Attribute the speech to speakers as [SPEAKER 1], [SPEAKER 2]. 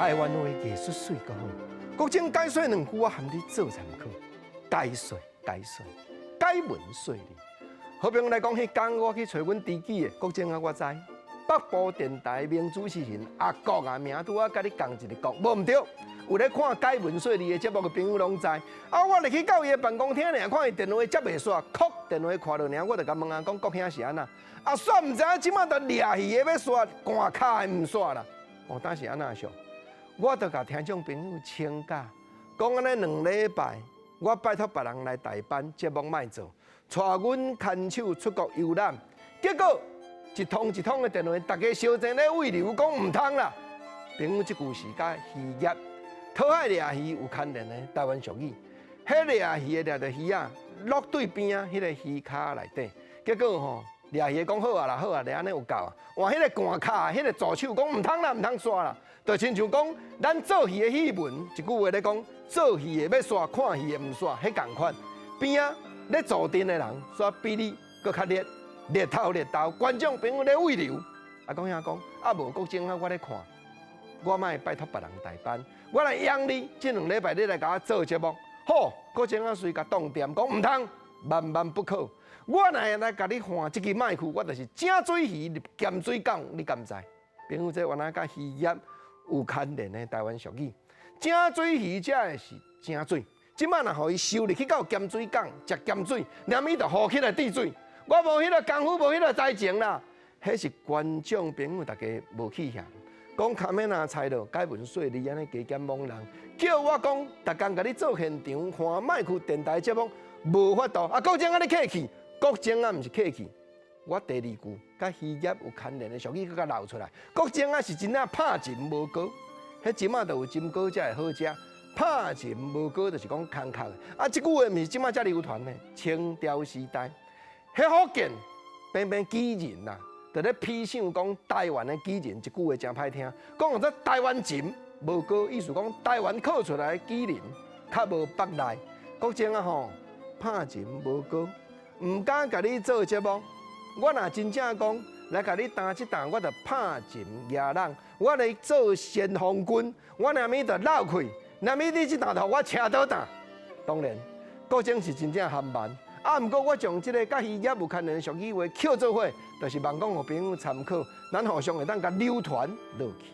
[SPEAKER 1] 台灣話藝術媠閣好。國政解說兩句，我含你做參考。解說解說解文說理。好比來講，彼工我去揣阮知己的國政啊，我知北部電台名主持人阿國啊，名拄仔佮你仝一个國，無毋對。有咧看解文說理的節目的朋友攏知。啊，我入去到伊的辦公廳爾，看伊電話接袂煞，叩電話看著爾，我就共問啊，講國兄是按怎？啊，煞毋知影，這馬都掠魚的欲煞，寒跤的毋煞啦。哦，當時按怎想？我就共聽眾朋友請假，講按呢兩禮拜，我拜託別人來代班，節目莫做，帶阮牽手出國遊覽。結果一通一通的電話，逐家相爭咧慰留，講毋通啦。朋友，這句是佮漁業，討海掠魚有牽連的台灣俗語。彼掠魚的掠著魚仔，落對邊仔彼个魚跤內底，結果吼，掠魚的講好啊啦，好啊，你按呢有夠啊。換彼个寒跤，彼个助手講毋通啦，毋通煞啦。就親像講，咱做戲的戲文，一句話咧講，做戲的欲煞，看戲的毋煞，彼仝款。邊仔咧坐陣的人，煞比你閣較熱，熱透熱透。觀眾朋友咧慰留，啊講遐講，啊無國政啊，我咧看，我莫拜託別人代班，我來養你，這兩禮拜你來共我做節目。好，國政啊隨共擋恬，講毋通，萬萬不可。我若會來共你換這支麥克，我就是井水魚入鹹水港，你敢知？朋友，這原來佮漁業有牽連的台灣俗語，井水魚食的是井水，這馬若予伊收入去到鹹水港食鹹水，連伊就浮起來滴水。我無彼个功夫，無彼个才情啦。彼是觀眾朋友逐家無去嫌，講卡免若猜落解文說理按呢加減罔人，叫我講，逐工共你做現場換麥克電台節目，無法度。啊，國政啊，你客氣，國政啊，毋是客氣。我第二句佮漁業有牽連的俗語，閣共漏出來。國政啊是真正拍鱘無膏，彼這馬就有鱘糕才會好食。拍鱘無膏就是講空殼的。啊，這句話毋是這馬才流傳的，清朝時代，彼福建平平杞人啦，就咧批賞講台灣的杞人，這句話誠歹聽，講做台灣鱘無膏，意思講台灣烤出來的杞人較無腹內。國政啊吼，拍鱘無膏，毋敢共你做節目。我若真正講來共你擔這擔，我就拍鱘夯人，我來做先鋒軍，我若物就漏氣，若物你這擔就予我車倒擔。當然，國政是真正含慢。啊，毋過我將這个佮漁業有牽連的俗語話抾做伙，就是望講予朋友參考，咱互相會當共流傳落去。